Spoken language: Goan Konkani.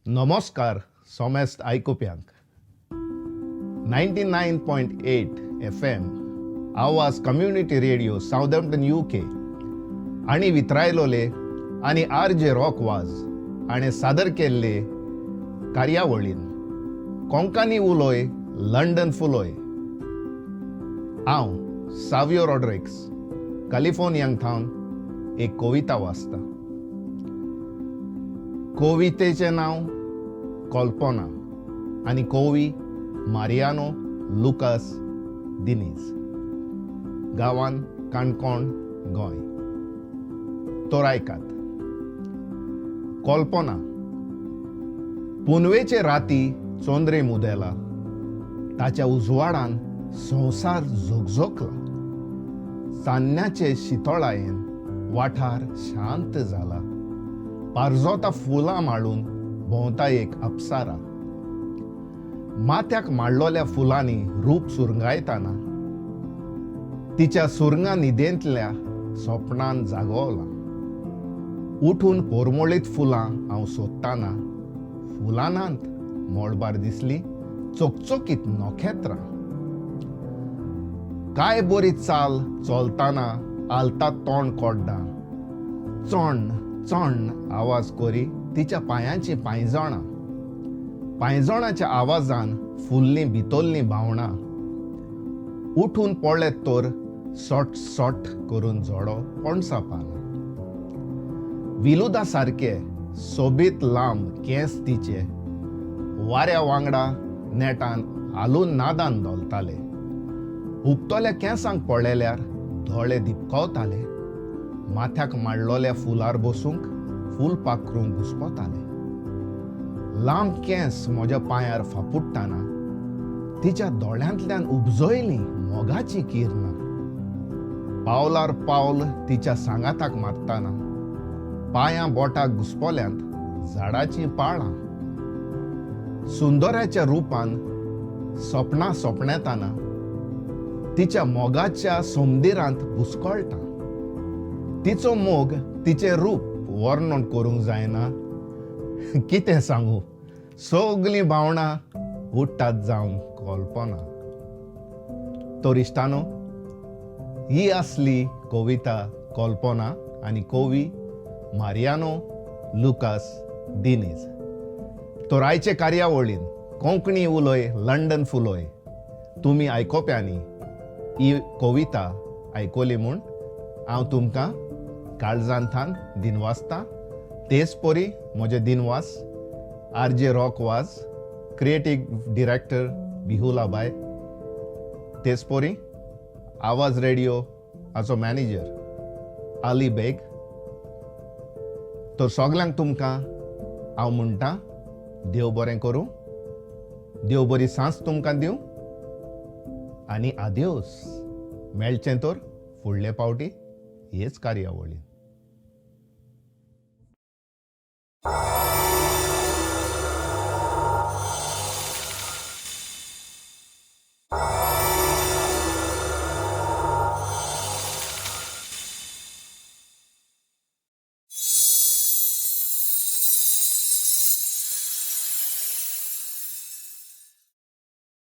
नमस्कार सोमेस्त आयकुप्यांक. 99.8 FM Awaaz community radio Southampton UK आनी वित्रायलोले आनी आर जे रॉक वाज हाणें सादर केल्ले कार्यावळीन कोंकणी उलोय लंडन फुलोय. हांव सावियो रॉड्रिक्स कॅलिफोर्नियांक थावन एक कविता वाचता. कवितेचें नांव कल्पना आनी कवी मारियानो लुकास दिनीज, गांवान काणकोण, गोंय. तर आयकात कल्पना. पुनवेचे राती चंद्रीम उदेला. ताच्या उजवाडान संवसार झोकझोकला. चान्न्याचे शितोळायेन वाठार शांत जाला. पारजोता फुलां माळून भोंवता एक अप्सारा. माथ्याक मांडलोल्या फुलांनी रूप सुरंगायताना तिच्या सुरंगा न्हिदेंतल्या सोपणान जागोवला. उठून पोरमोळीत फुलां हांव सोदताना फुलां नात, मळबार दिसली चकचकीत नखेत्रां. काय बरी चाल चलताना आलता तोंड कोड्डां. चोण्ण चोण्ण आवाज करी तिच्या पांयांची पांयजणां. पांयजणाच्या आवाजान फुल्लीं भितरलीं भावणां. उठून पळयत तर सोट सोट करून झडो पणसा पानां. विलुदा सारके सोबीत लांब केंस तिचे वाऱ्या वांगडा नेटान हालून नादान धोलताले. हुपतल्या केंसांक पळयल्यार दोळे दिपकावताले. माथ्याक मांडलोल्या फुलार बसूंक फूल पाखरूंक घुस्पताले. लांब केंस म्हज्या पांयार फापुडटाना तिच्या दोळ्यांतल्यान उपजयलीं मोगाचीं किरणां. पावलार पावल तिच्या सांगाताक मारताना पांयां बोटाक घुसपोल्यांत झाडाचीं पाळां. सुंदराच्या रुपान सपनां सपनेताना तिच्या मोगाच्या सोमदिरांत बुसकळटा. तिचो मोग, तिचें रूप वर्णन करूंक जायना. कितें सांगू, सगलीं भावणां उठ्ठात जावन कल्पना. तर इश्टानो, ही आसली कविता कल्पना आनी कवी मारियानो लुकास दिनीज. तर आयचे कार्यावळीन कोंकणी उलय लंडन फुलोय तुमी आयकोप्यांनी ही कविता आयकली म्हूण हांव तुमकां काळजांथान दिनवासता. तेच परी म्हजे दिनवास आर जे रॉक वाज, क्रिएटीव डिरेक्टर बिहुला बाय, तेच परी आवाज रेडिओ हाचो मॅनेजर आली बेग. तर सगल्यांक तुमकां हांव म्हणटा, देव बरें करूं, देव बरी सांज तुमकां दिवं आनी आदियोस. मेळचें तर फुडले पावटी हेच कार्यावळीन.